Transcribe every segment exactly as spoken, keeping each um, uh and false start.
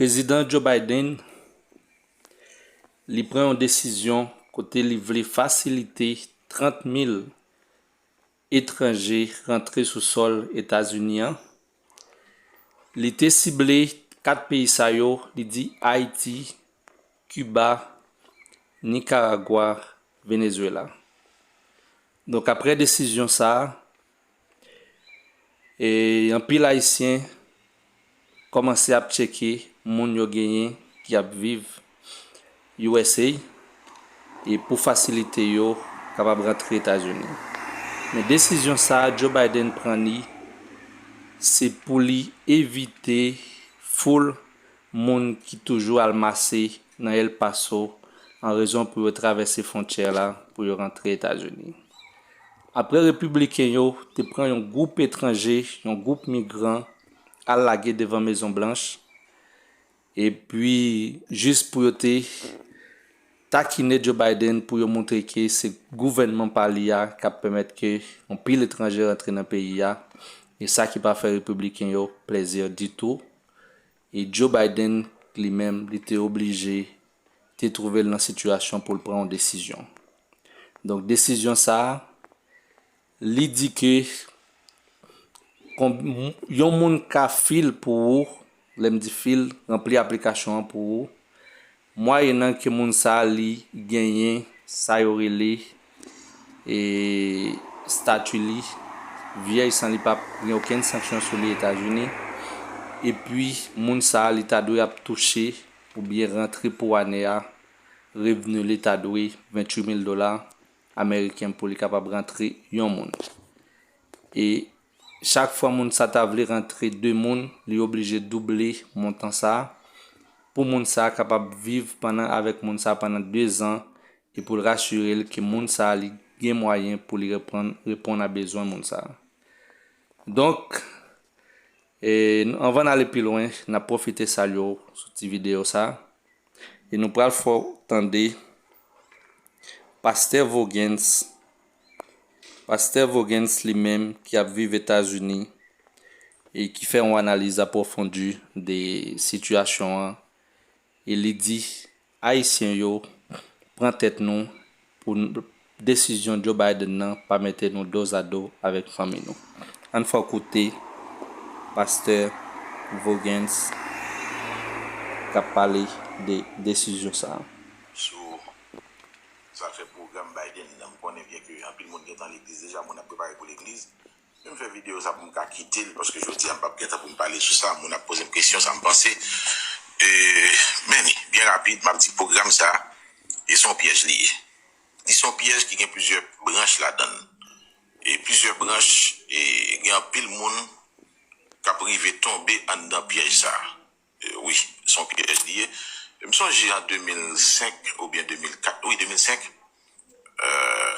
Prezidan Joe Biden, li pran yon desizyon kote li vle fasilite trant mil etranje rantre sou sòl Etazini an. Li te sible kat peyi sa yo, li di Ayiti, Kiba, Nikaragwa, Venezuela. Donk, apre desizyon sa a, e anpil Ayisyen kòmanse ap tcheke moun yo genyen ki ap viv U S A e pou fasilite yo kapab rantre Etazini. Men desizyon sa a Joe Biden pran li, se pou li evite foul moun ki toujou al mase nan El Paso an rezon pou yo travèse fwontyè la pou yo rantre Etazini. Apre repibliken yo te pran yon gwoup etranje, yon gwoup migran, al lage devan Mezon Blanch, epi jis pou yo te takine Joe Biden pou yo montre ke se gouvènman pa li a k ap pèmèt ke yon pil etranje rantre nan peyi a, e sa ki pa fè repibliken yo plèzi ditou. E Joe Biden li menm, li te oblije, te twouve l nan sitiyasyon pou l pran yon desizyon. Donk, desizyon sa a, li di ke kon, yon moun ka fil pou ou, lè m di fil, ranpli aplikasyon an pou ou, mwayennan ke moun sa a li genyen sa yo rele e, estati li vyèj san li pa gen okenn sanksyon sou li Etazini, epi moun sa a li ta dwe ap touche oubyen rantre pou ane a, revni li ta dwe venntuit mil dola ameriken pou li kapab rantre yon moun. E chak fwa moun sa ta vle rantre de moun, li oblije double montan sa a pou moun sa a kapab viv pandan avèk moun sa a pandan de zan e pou l rasire l ke moun sa a li gen mwayen pou li reponn, reponn a bezwen moun sa a. Donk, e, anvan n ale pi lwen, n ap pwofite salye w sou ti videyo sa a. E nou pral fè w tande Pastè Voguens, Pastè Voguens li menm ki ap viv Etazini e ki fè yon analiz apwofondi de sitiyasyon an, e li di, Ayisyen yo, pran tèt nou pou n, desizyon Joe Biden nan pa mete nou dozado avèk fanmi nou. Ann fè w koute Pastè Voguens k ap pale de desizyon sa a. Sou zafè pwogram Biden nan, m konnen byen ke anpil moun gentan legliz deja, moun ap prepare pou legliz. Men m fè videyo sa pou m ka kite l, paske jodi a m p ap gentan pou m pale sou sa. Moun ap poze m kesyon, sa m panse. E, men, byen rapid, m ap di pwogram sa, e se yon pyèj li ye. Li se yon pyèj ki gen plizyè branch ladan l. E plizyè branch, e gen anpil moun k ap rive tonbe anndan pyèj sa. E, wi, se yon pyèj li ye. M sonje an de mil senk oubyen de mil kat, wi, de mil senk, e,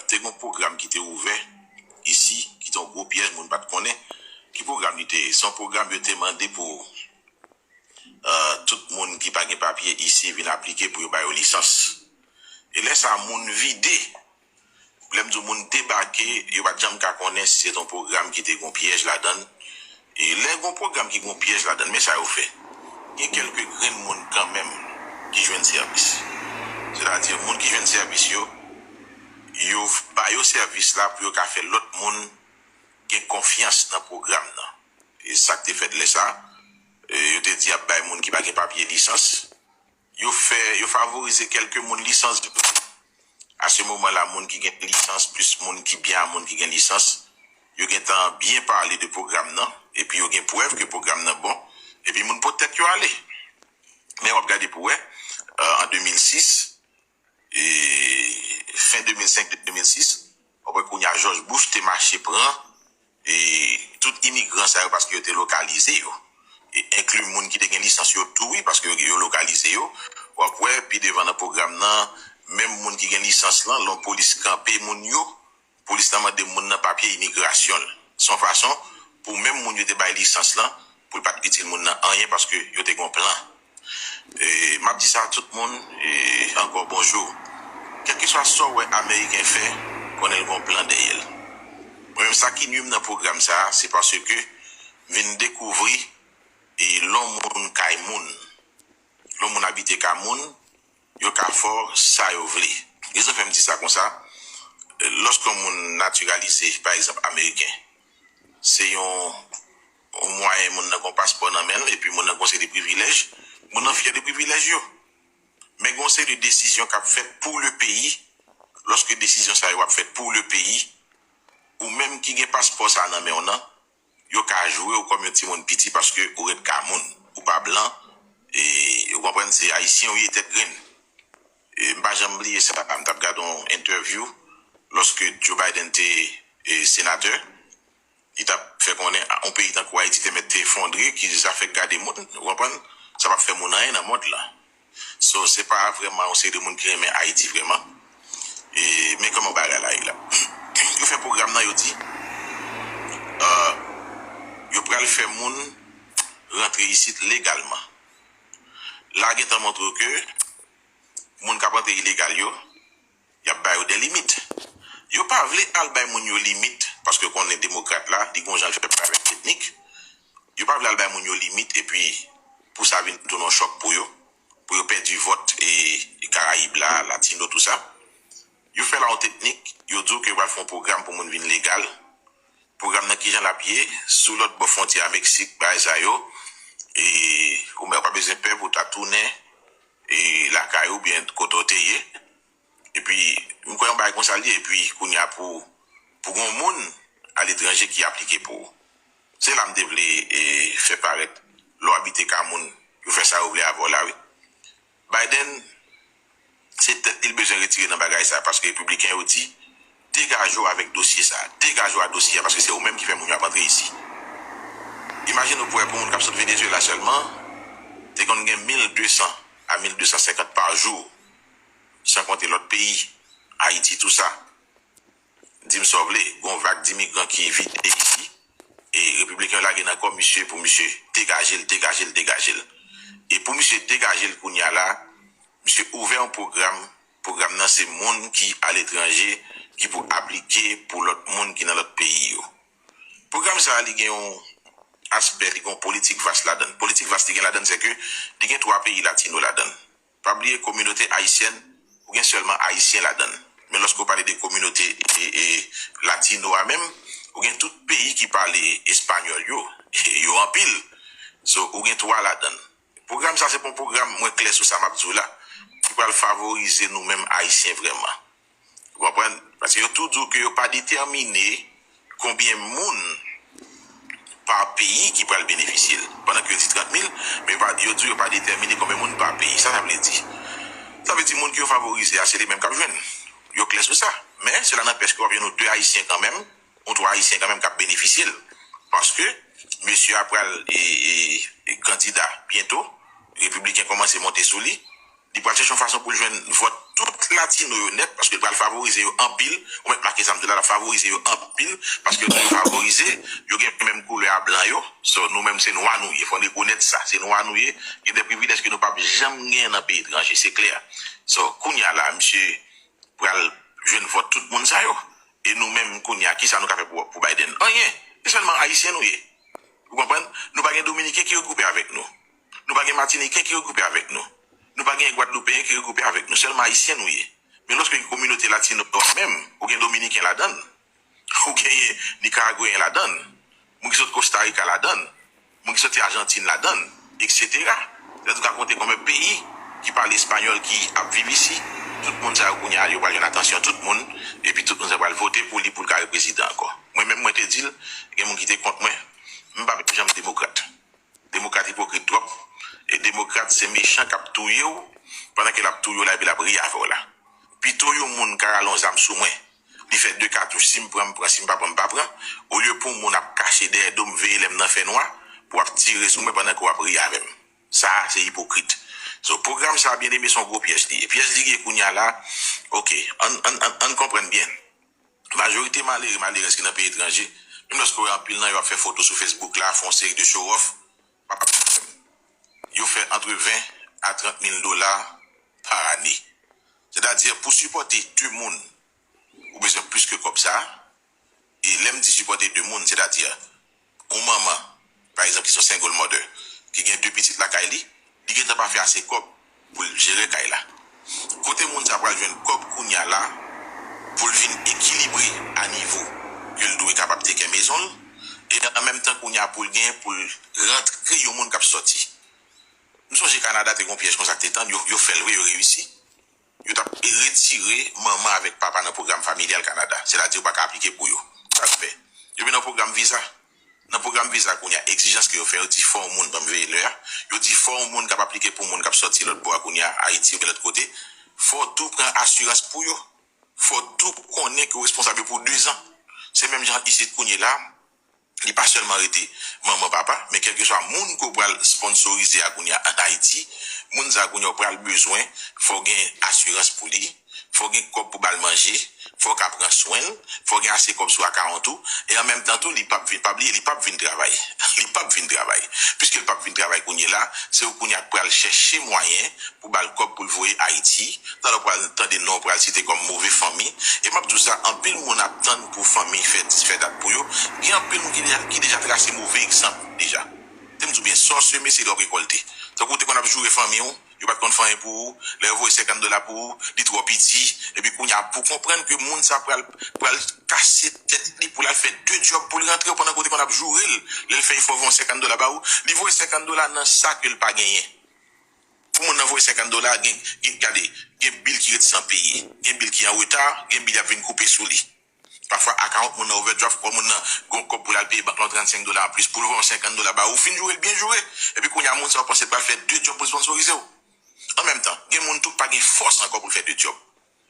te gen yon pwogram ki te ouvè isi, ki te yon gwo pyèj, moun pa t konnen ki pwogram li te ye. Se yon pwogram yo te mande pou, e, tout moun ki pa gen papye isi vin aplike pou yo ba yo lisans. E lè sa a, moun vide. Lè m di w moun debake, yo pa t janm ka konnen si se t yon pwogram ki te gen yon pyèj ladan l. E lè gen yon pwogram ki gen yon pyèj ladan l, men sa yo fè. Gen kèlke grenn moun kanmenm ki jwenn sèvis. Sètadi, moun ki jwenn sèvis yo, yo f-, ba yo sèvis la pou yo ka fè lòt moun gen konfyans nan pwogram nan. E sa k te fèt lè sa a, e, yo te di y ap bay moun ki pa gen papye lisans. Yo fè, yo favorize kèlke moun lisans. A se moman la, moun ki gen lisans, plis moun ki byen a moun ki gen lisans, yo gentan byen pale de pwogram nan, epi yo gen prèv ke pwogram nan bon, epi moun pot tèt yo ale. Men w ap gade pou wè, e, an de mil sis, e, fen de mil senk, de mil sis, w ap wè kounye a George Bush te mache pran e tout imigran sa yo, paske yo te lokalize yo. E enkli moun ki te gen lisans yo tou, wi, paske yo, yo lokalize yo. W ap wè, pi devan nan pwogram nan, menm moun ki gen lisans lan, lè yon polis kanpe moun yo, polis lan mande moun nan papye imigrasyon l. Se yon fason pou menm moun yo te bay lisans lan, pou l pa t itil moun nan anyen, paske yo te gen yon plan. E, m ap di sa a tout moun, e, ankò bonjou. Kèlkeswa sa w wè Ameriken fè, konnen l gen yon plan dèyè l. Mwen menm, sa ki nwi m nan pwogram sa a, se paske m vin dekouvri, e, lè yon moun kay moun, Lè yon moun abite ka moun, yo ka fè w sa yo vle. Rezon fè m di sa konsa, lòske yon moun natiralize, pa egzanp, ameriken, se yon, yon mwayen moun nan gen yon paspò nan men l, epi moun nan gen yon seri de privilèj, moun nan fyè de privilèj yo. Men gen yon seri de desizyon k ap fèt pou le peyi, lòske desizyon sa yo ap fèt pou le peyi, ou menm ki gen paspò sa nan men w nan, yo ka joure w kòm yon timoun piti paske ou ret ka moun, ou pa blan, e, ou konprann, se ayisyen ou ye tèt grenn. E, m pa janm bliye sa, m t ap gade yon entèvyou lòske Joe Biden te, e, senatè, li t ap fè konnen, a, yon peyi tankou Ayiti te mèt te efondre, ki zafè gade moun, ou konprann, sa p ap fè moun anyen nan mond lan. So, se pa vrèman yon seri de moun ki renmen Ayiti vrèman. E, men kòman bagay la ye la. Yo fè pwogram nan, yo di, euh, yo pral fè moun rantre isit legalman. La gentan montre w ke moun k ap rantre ilegal yo, y ap ba yo de limit. Yo pa vle al bay moun yo limit, paske konnen demokrat la, li gon jan l fè bagay avèk teknik. Yo pa vle al bay moun yo limit, epi pou sa vin tounen yon chòk pou yo, pou yo pèdi vòt e, e Karayib la, Latino, tou sa. Yo fè la yon teknik, yo di w ke yo pral fè yon pwogram pou moun vin legal. Pwogram nan kijan l ap ye, sou lòt bò fwontyè a Meksik, bagay sa yo, e ou menm pa bezwen pè pou w ta tounen, e lakay ou byen kote w te ye. Epi, m kwè yon bagay konsa l ye, epi kounye a pou, pou gon moun aletranje ki aplike pou ou. Se la m te vle, e, fè parèt, lè w abite ka moun, yo fè sa yo vle avè w la, wi. Biden, se tèt li l bezwen retire nan bagay sa, paske repibliken yo di, degaje w avèk dosye sa, degaje w a dosye a, paske se ou menm ki fè moun yo ap antre isi. Imajine w pou wè pou moun k ap sot Venezuela sèlman, te konn gen mil de san a mil de san senkant pa jou, san konte lòt peyi, Ayiti, tou sa. Di m sa w vle, gon vag d imigran ki vide isi, e repibliken yo lage nan kò misye pou misye degaje l, degaje l, degaje l. E pou misye degaje l kounye a la, misye ouvè yon pwogram, pwogram nan se moun ki aletranje ki pou aplike pou lòt moun ki nan lòt peyi yo. Pwogram sa a, li gen yon aspè, li gen yon politik vas ladan l. Politik vas li gen ladan l, se ke li gen twa peyi latino ladan l. Pa bliye kominote ayisyèn, ou gen sèlman ayisyen ladan l. Men lòske w pale de kominote, e, e, latino a menm, ou gen tout peyi ki pale espanyòl yo, yo anpil. So, ou gen twa ladan l. Pwogram sa se pa yon pwogram, mwen klè sou sa m ap di w la, ki pral favorize nou menm ayisyen vrèman. Ou konprann? Paske yo tou di w ke yo pa detèmine konbyen moun pa peyi ki pral benefisye l. Pandan ke yo di trant mil, men yo pa, yo di w yo pa detèmine konbyen moun pa peyi. Sa sa vle di? Sa vle di moun ke yo favorize a, se li menm k ap jwenn. Yo klè sou sa. Men, sela nanpèch ke w ap jwenn yon de Ayisyen kanmenm, yon twa Ayisyen kanmenm k ap benefisye l. Paske mesye a pral, e, e, e, kandida byento, repibliken kòmanse monte sou li, li pral chèche yon fason pou l jwenn vòt tout latino yo nèt, paske l pral favorize yo anpil. Ou mèt make sa m di w la, l ap favorize yo anpil, paske yo toujou favorize, yo gen menm koulè a blan yo. So, nou menm se nwa nou ye, fò n rekonèt sa, se nwa nou ye, gen de privilèj ke nou p ap janm genyen nan peyi etranje, se klè. So, kounye a la, misye pral jwenn vòt tout moun sa yo. E nou menm, kounye a, kisa nou ka fè pou, pou Biden? Anyen. Se sèlman ayisyen nou ye. Ou konprann? Nou pa gen dominiken ki regwoupe avèk nou. Nou pa gen matiniken ki regwoupe avèk nou. Nou pa gen gwadloupeyen ki regwoupe avèk nou. Sèlman ayisyen nou ye. Men lòske gen kominote latino a menm, ou gen dominiken ladan l, ou genyen nikaragweyen ladan l, moun ki sot Kosta Rika ladan l, moun ki soti Ajantin ladan l, etsetera. Lè nou ka konte konbyen peyi ki pale espanyòl ki ap viv isi, tout moun sa yo kounye a, yo pral jwenn atansyon tout moun, epi tout moun sa yo pral vote pou li pou l ka ret prezidan ankò. Mwen menm, mwen te di l, gen moun ki te kont mwen, m pa janm demokrat. Demokrat ipokrit twòp, e demokrat se mechan k ap touye w, pandan ke l ap touye w la, epi l ap ri avè w la. Pito yon moun ka rale yon zam sou mwen, li fè de katouch, si m pran, m pran, si m pa pran, m pa pran, olye pou yon moun ap kache dèyè do m, veye lè m nan fènwa, pou w ap tire sou mwen pandan ke w ap ri avè m. Sa a, se ipokrit. So, pwogram sa a, byeneme, se yon gwo pyèj li ye. Pyèj li ye kounye a la, oke, ann, ann, ann, ann konprann byen. Majorite malere, malerèz ki nan peyi etranje, menm lòske w wè anpil nan yo ap fè foto sou Facebook la, fè yon seri de show off, pa p ap fè pwoblèm. Yo fè antre ven a trant mil dola pa ane. Sètadi, pou sipòte de moun, ou bezwen plis ke kòb sa a. E lè m di sipòte de moun, sètadi, yon manman, pa egzanp, ki se yon single mother, ki gen de pitit lakay li, Li gentan pa fè ase kòb pou l jere kay la. Kote moun sa pral jwenn kòb kounye a la pou l vin ekilibre a nivo ke l dwe kapab teken mezon l, e an menm tan kounye a pou l gen pou l rantre yon moun k ap sòti. M sonje Kanada te gen yon pyèj konsa k te tann, yo, yo fè l vre, yo reyisi. Yo t ap retire manman avèk papa nan pwogram familyal Kanada. Sètadi yo pa ka aplike pou yo. Sa yo fè? Yo vin nan pwogram viza. Nan pwogram viza kounye a, egzijans ke yo fè, yo di fò yon moun, ban m veye lè a, yo di fò yon moun k ap aplike pou moun k ap sòti lòt bò a kounye a, Ayiti oubyen lòt kote, fò w tou pran asirans pou yo. Fò w tou konnen ke w responsab yo pou dezan. Se menm jan isit kounye la, li pa sèlman rete manman, papa, men kèlkeswa moun ke w pral sponsorize a kounye a an Ayiti, moun sa a kounye a w pral bezwen, fò w gen asirans pou li, fò w gen kòb pou ba l manje, fò w ka pran swen l, fò w gen ase kòb sou akawont ou, e an menm tan tou, li p ap vin, pa bliye, li p ap vin travay. Li p ap vin travay. Piske l p ap vin travay kounye la, se ou kounye a k pral chèche mwayen pou ba l kòb pou l voye Ayiti. Talè w pral tande non w pral site kòm move fanmi. E m ap di w sa, anpil moun ap tann pou fanmi fè, fè dat pou yo. Gen anpil moun ki deja, ki deja trase move egzanp deja. Tande m di w byen, sa w seme se lè w rekòlte. Tankou w te konn ap joure fanmi w, yo pa t konn fè anyen pou ou, lè yo voye senkant dola pou ou, li twò piti, epi kounye a pou w konprann ke moun sa pral, pral kase tèt li pou l al fè de djòb pou l rantre w pandan ke w te konn ap joure l, lè l fè efò voye yon senkant dola ba ou, li voye senkant dola nan sa ke l pa genyen. Pou moun nan voye senkant dola, gen, gen, gade, gen bil ki ret san peye, gen bil ki an reta, gen bil y ap vin koupe sou li. Pafwa, akawont moun nan overdraft, fò moun nan gen yon kòb pou l al peye bank lan trannsenk dola anplis, pou l voye yon senkant dola ba ou, ou fin joure l byen joure. Epi kounye a, moun sa w panse l pral fè de djòb pou l sponsorize w. An menm tan, gen moun tou k pa gen fòs ankò pou l fè de djòb.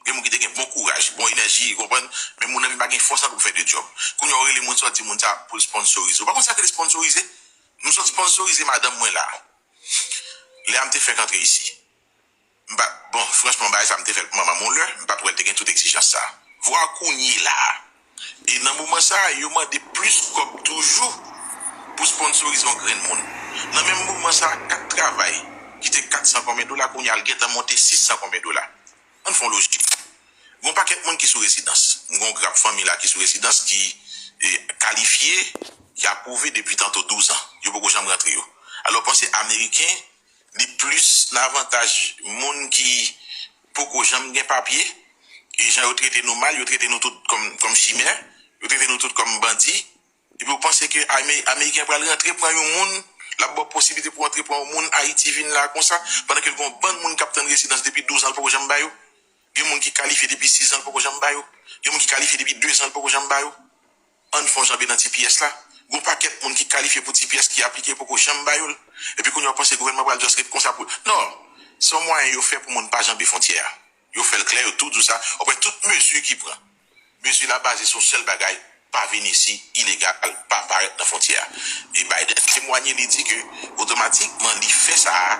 Gen moun ki te gen bon kouraj, bon enèji, ou konprann, men moun nan vin pa gen fòs ankò pou fè de djòb. Kounye a, w rele moun sa, w di moun sa pou l sponsorize w. Ou pa konn sa k rele sponsorize? M sot sponsorize madanm mwen la. Lè a m te fenk antre isi. M pa, bon, franchman, bagay sa m te fè l pou manman m yon lè, m pa t wè l te gen tout egzijans sa. Vwa kounye la a. E nan moman sa a, yo mande plis kòb toujou pou sponsorize yon grenn moun. Nan menm moman sa a, kat travay ki te kat san konbyen dola, kounye a l gentan monte sis san konbyen dola. Ann fè yon lojik. Gen yon pakèt moun ki sou rezidans. M gen yon grap fanmi la ki sou rezidans ki, e, kalifye, ki apwouve depi tanto douz an. Yo poko janm rantre yo. Alò, panse ameriken, li plis nan avantaj moun ki poko janm gen papye, e jan yo trete nou mal, yo trete nou tout kòm, kòm chimè, yo trete nou tout kòm bandi, epi w panse ke Ame-, Ameriken pral rantre pran yon moun, l ap ba w posiblite pou w antre pran yon moun Ayiti vin la konsa, pandan ke l gen yon bann moun k ap tann rezidans depi douz an, l poko janm ba yo. Gen moun ki kalifye depi sis an, l poko janm ba yo. Gen moun ki kalifye depi de zan, l poko janm ba yo. Ann fè yon janbe nan T P S la. Gen yon pakèt moun ki kalifye pou T P S ki aplike, poko janm ba yo l. Epi kounye a w panse gouvènman pral just ret konsa pou. Non. Se yon mwayen yo fè pou moun pa janbe fwontyè a. Yo fè l klè, yo tou di w sa. Ou wè tout mezi ki pran. Mezi la baze sou sèl bagay, pa vin isi ilegal, pa parèt nan fwontyè a. E Biden temwanye, li di ke otomatikman li fè sa a,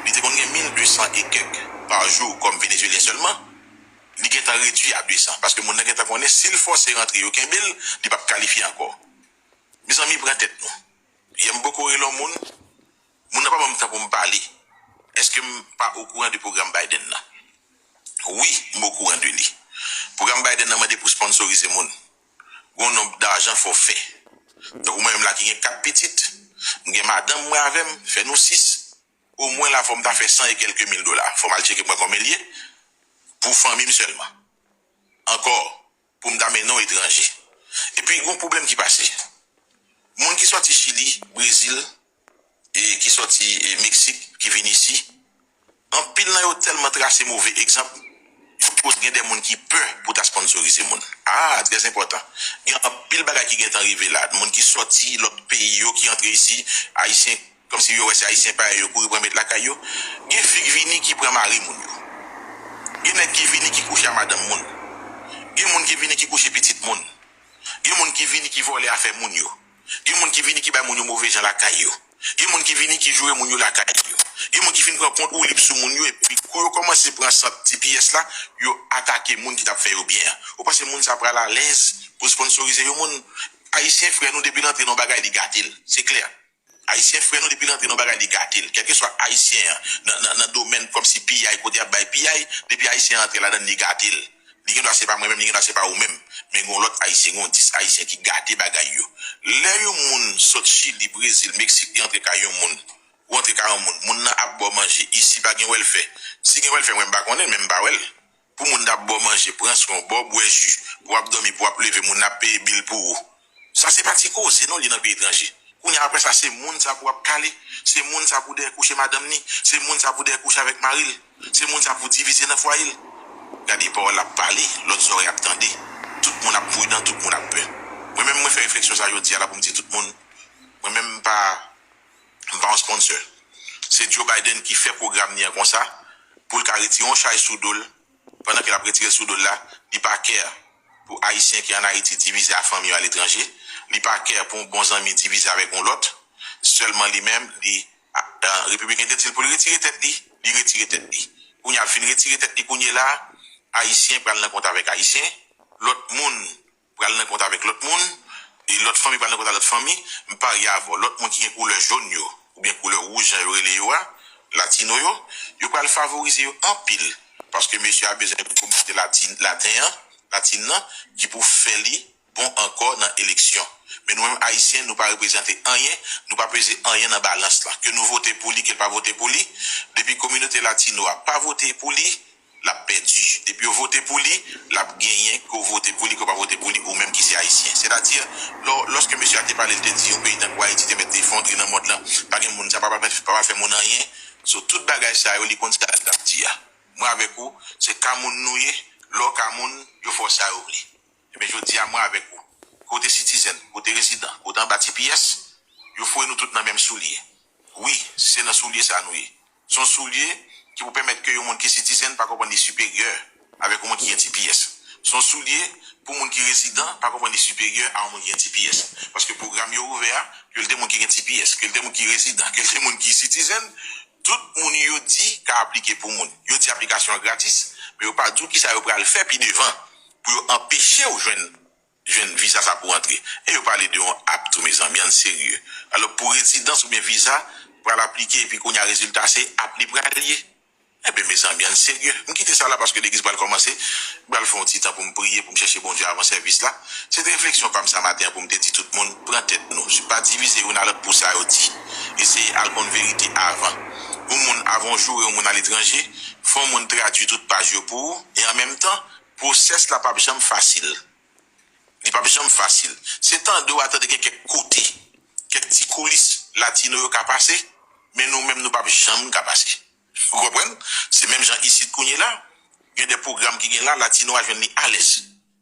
li te konn gen mil de san e kèk pa jou kòm Venezuelyen sèlman, li gentan redui a de san, paske moun nan gentan konnen si l fòse rantre yo kenbe l, li p ap kalifye ankò. Mezanmi, pran tèt nou. Yè m poko rele yon moun, moun nan pa ban m tan pou m pale. Èske m pa okouran de pwogram Biden nan? Wi, m okouran de li. Pwogram Biden nan mande pou sponsorize moun. Gon nonb dajan fò w fè. Tankou mwen menm la ki gen kat pitit, m gen madanm mwen avè m, fè nou sis. Omwen la fò m ta fè san e kèlke mil dola. Fò m al tcheke pou mwen konbyen l ye. Pou fanmi m sèlman. Ankò, pou m ta mennen w etranje. Epi, gon pwoblèm ki pase. Moun ki sòti Chili, Brezil, e ki sòti, e, Meksik, ki vin isi, anpil nan yo tèlman trase move egzanp, yo koz gen de moun ki pè pou ta sponsorize moun. Ah, trè enpòtan. Gen anpil bagay ki gentan rive la. Moun ki sòti lòt peyi yo, ki antre isi, Ayisyen, kòmsi yo wè se Ayisyen parèy yo, kouri pran met lakay yo. Gen fi k vini ki pran mari moun yo. Gen nèg ki vini ki kouche a madanm moun. Gen moun ki vini ki kouche pitit moun. Gen moun ki vini ki vòlè afè moun yo. Gen moun ki vini ki bay moun yo move jan lakay yo. Gen moun ki vini ki joure moun yo lakay yo. Gen moun ki fin pran kont Woulib sou moun yo, epi kou yo kòmanse pran sant T P S la, yo atake moun ki t ap fè yo byen an. Ou panse moun sa pral alèz pou sponsorize yon moun? Ayisyen frè nou, depi l antre nan yon bagay, li gate l. Se klè. Ayisyen frè nou, depi l antre nan yon bagay, li gate l. Kèlkeswa Ayisyen an, nan, nan, nan domèn kòmsi piyay, kote y ap bay piyay, depi Ayisyen an antre ladan l, li gate l. Li gendwa se pa mwen menm, li gendwa se pa ou menm. Men gen yon lòt Ayisyen, gen yon dis Ayisyen ki gate bagay yo. Lè yon moun sot Chili, Brezil, Meksik, li antre kay yon moun, Ou antre kay yon moun, moun nan ap ba w manje. Isi pa gen wèlfè. Si gen wèlfè, mwen m pa konnen, men m pa wè l. Pou moun nan ap ba w manje, pran swen w, ba w bwè ji, pou w ap dòmi, pou w ap leve, moun nan ap peye bil pou ou. Sa se pa ti koze non, li nan peyi etranje. Kounye a, apre sa, se moun sa pou w ap kale, se moun sa pou w dèyè kouche madanm ni, se moun sa pou w dèyè kouche avèk mari l, se moun sa pou w divize nan fwaye l. Gade pawòl l ap pale, lòt zòrèy ap tande. Tout moun ap pridan, tout moun ap pè. Mwen menm, mwen fè refleksyon sa jodi a la pou m di tout moun, mwen menm m pa, m pa yon sponsor. Se Joe Biden ki fè pwogram li an konsa, pou l ka retire yon chay sou do l, pandan ke l ap retire l sou do l la, li pa care pou Ayisyen ki ann Ayiti divize a fanmi yo aletranje, li pa care pou yon bon zanmi divize avèk yon lòt, sèlman li menm, li, a, a, Repibliken te di l pou l retire tèt li, li retire tèt li. Kounye a, l fin retire tèt li kounye la, Ayisyen pral nan kont avèk Ayisyen, lòt moun pral nan kont avèk lòt moun, e lòt fanmi pral nan kont a lòt fanmi, m parye avè w, lòt moun ki gen koulè jòn yo, oubyen koulè wouj jan yo rele yo a, latino yo, yo pral favorize yo anpil, paske mesye a bezwen pou kominote latin, laten an, latin nan, ki pou fè li bon ankò nan eleksyon. Men nou menm Ayisyen, nou pa reprezante anyen, nou pa peze anyen nan balans lan. Ke nou vote pou li, ke l pa vote pou li, depi kominote latino a pa vote pou li, l ap pèdi. Depi yo vote pou li, l ap genyen, ke w vote pou li, ke w pa vote pou li, ou menm ki se Ayisyen. Sètadi, lò, lòske mesye a te pale, l te di yon peyi tankou Ayiti te mèt efondre nan mond lan, pa gen moun, sa pa, pa, pa pral fè moun anyen. So, tout bagay sa yo, li konn sa l t ap di a. Mwen avèk ou, se ka moun nou ye, lè w ka moun, yo fè w sa yo vle. Ebyen, jodi a, mwen avèk ou. Kote citizen, kote rezidan, kote anba T P S, yo foure nou tout nan menm soulye. Wi, se nan soulye sa nou ye. Se yon soulye ki pou pèmèt ke yon moun ki citizen pa konprann li siperyè avèk yon moun ki gen T P S. Se yon soulye pou moun ki rezidan pa konprann li siperyè a yon moun ki gen T P S. Paske pwogram yo ouvè a, ke l te moun ki gen T P S, ke l te moun ki rezidan, ke l te moun ki citizen, tout moun yo di ka aplike pou moun. Yo di aplikasyon an gratis, men yo pa di w kisa yo pral fè pi devan pou yo anpeche w jwenn jwenn viza sa pou antre. E yo pale de yon app tou, mezanmi, ann serye. Alò, pou rezidans oubyen viza, pral aplike, epi kounye a rezilta se app li pral ye. Enben, mezanmi, ann serye. M kite sa la paske legliz pral kòmanse. M pral fè yon ti tan pou m priye, pou m chèche Bondye avan sèvis la. Se te refleksyon pa m sa maten an pou m te di tout moun, pran tèt nou. Pa divize youn a lòt pou sa yo di. Eseye al konn verite avan. Yon moun avan w joure yon moun aletranje, fè yon moun tradui tout paj yo pou ou, e an menm tan, pwosès la p ap janm fasil. Li p ap janm fasil. Se tande w a tande gen kèk kote, kèk ti koulis latino yo ka pase, men nou menm nou p ap janm ka pase. Ou konprann? Se menm jan isit kounye la, gen de pwogram ki gen la, latino a jwenn li alèz.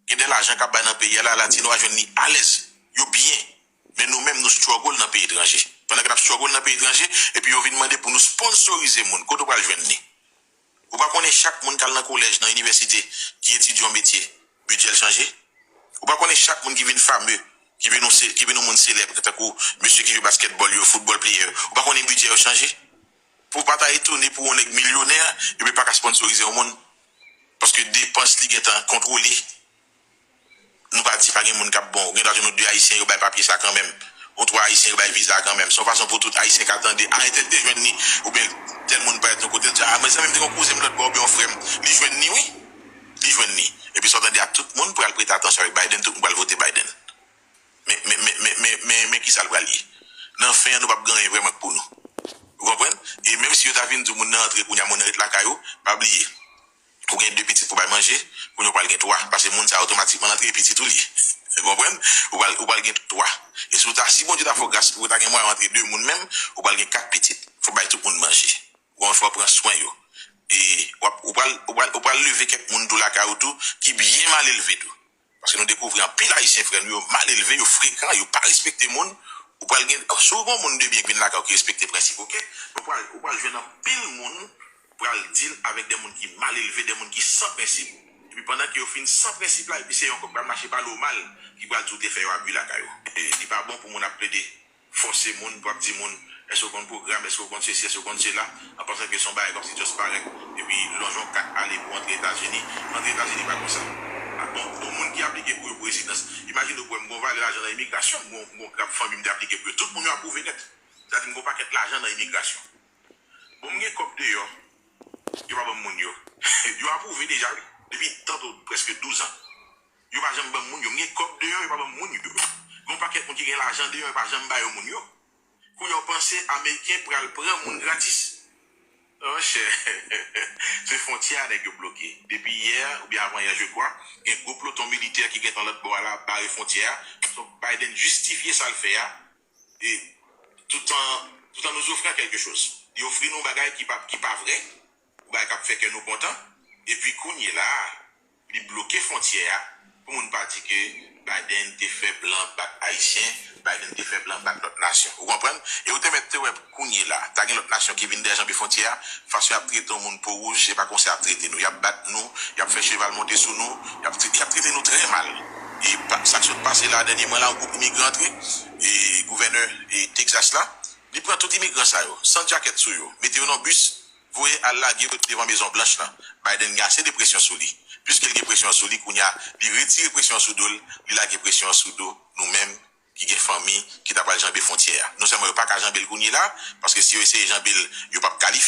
Gen de lajan k ap bay nan peyi a la, latino a jwenn li alèz. Yo byen. Men nou menm nou struggle nan peyi etranje. Pandan ke n ap struggle nan peyi etranje, epi yo vin mande pou nou sponsorize moun, kote w pral jwenn li? Ou pa konnen chak moun k al nan kolèj, nan inivèsite, ki etidye yon metye, bidjè l chanje? Ou pa konnen chak moun ki vin fame, ki vin yon se-, ki vin yon moun selèb, tankou mesye ki jwe baskètbòl yo, foutbòl player, ou pa konnen bidjè yo chanje? Pou w pa ta etone pou yon nèg milyonè, epi pa ka sponsorize yon moun. Paske depans li gentan kontwole. Nou pa di pa gen moun k ap bon. Ou gen dwa jwenn yon de Ayisyen, yo bay papye sa kanmenm. Yon twa Ayisyen, yo bay viza kanmenm. Se yon fason pou tout Ayisyen ka tande, a, entèl te jwenn li. Oubyen tèl moun parèt yon kote, l di, a, mezanmi, m te gen yon kouzen m lòt bò, oubyen yon frè m. Li jwenn li, wi. Li jwenn li. Epi sa w tande a, tout moun pral prete atansyon avèk Biden, tout moun pral vote Biden. Men, men, men, men, men, men, men kisa l pral ye? Nan fen an, nou p ap gen anyen vrèman k pou nou. Ou konprann? E menm si yo ta vin di w moun nan antre kounye a, moun nan ret lakay ou, pa bliye. Ou gen de pitit pou bay manje, kounye a ou pral gen twa. Paske moun sa a otomatikman antre e pitit ou li ye. Ou konprann? Ou pral, ou pral gen twa. E si w ta, si Bondye ta fè w gras, ou ta gen mwayen antre de moun menm, ou pral gen kat pitit. Fò w bay tout moun manje. Ou konprann? Fò w pran swen yo. E w ap, ou pral, ou pral, ou pral leve kèk moun tou lakay ou tou, ki byen mal elve tou. Paske nou dekouvri anpil Ayisyen frè nou yo mal elve, yo frekan, yo pa respekte moun. Ou pral gen, si w gen yon moun de byen ki vin lakay ou ki respekte prensip, oke? Men ou pral, ou pral jwenn anpil moun pral deal avèk de moun ki mal elve, de moun ki san prensip. Epi pandan ke yo fin san prensip la, epi se yon kòk pral mache pale w mal, ki pral di w te fè yon abi lakay ou. E li pa bon pou moun ap plede fòse moun, pou ap di moun, èske w konn pwogram, èske w konn sesi, èske w konn sela, an pansan ke se yon bagay kòmsi just parèt, epi lonje yon kat ale pou antre Etazini, antre Etazini pa konsa. A, bon, yon moun ki aplike pou yo pou rezidans, imajine w pou wè m gon valè lajan nan imigrasyon, m gon, m gon krab fanmi m te aplike pou yo, tout moun yo apwouve nèt. Sa di m gon pakèt lajan nan imigrasyon. Bon, m gen kòb deyò, yo pa ban m moun yo. Yo apwouve deja, wi, depi tanto prèske douz an. Yo pa janm ban m moun yo. M gen kòb deyò, yo pa ban m moun yo. Gen yon pakèt moun ki gen lajan deyò, yo pa janm ba yo moun yo. Kounye a w panse Ameriken pral pran moun gratis? Monchè, se fwontyè a nèg yo bloke. Depi yè oubyen avan yè, je kwa, gen gwo ploton militè ki gentan lòt bò a la, bare fwontyè a. Donk, Biden jistifye sa l fè a, e, tout en, tout en nous offrant quelque chose. Li ofri nou bagay ki pa, ki pa vrè, ou bagay k ap fè kè nou kontan. Epi kounye la a, li bloke fwontyè a pou moun pa di ke Biden te fè blan bat Ayisyen, Biden te fè blan bat lòt nasyon. Ou konprann? E ou te mèt te wè kounye la, ta gen lòt nasyon ki vin dèyè janbe fwontyè a, fason y ap trete yon moun po wouj, se pa konsa y ap trete nou. Y ap bat nou, y ap fè cheval monte sou nou, y ap, y ap trete nou trè mal. E pa, sa k sot pase la dènyèman la, yon gwoup imigran antre, e gouvènè e Texas la, li pran tout imigran sa yo, san djakèt sou yo, mete yo nan bis, voye al lage yo devan Mezon Blanch lan. Biden gen ase de presyon sou li. Piske l gen presyon sou li, kounye a, li retire presyon an sou do l, li lage presyon an sou do nou menm ki gen fanmi ki ta pral janbe fwontyè a. Non sèlman yo pa ka janbe l kounye la, paske si yo eseye janbe l, yo p ap kalifye.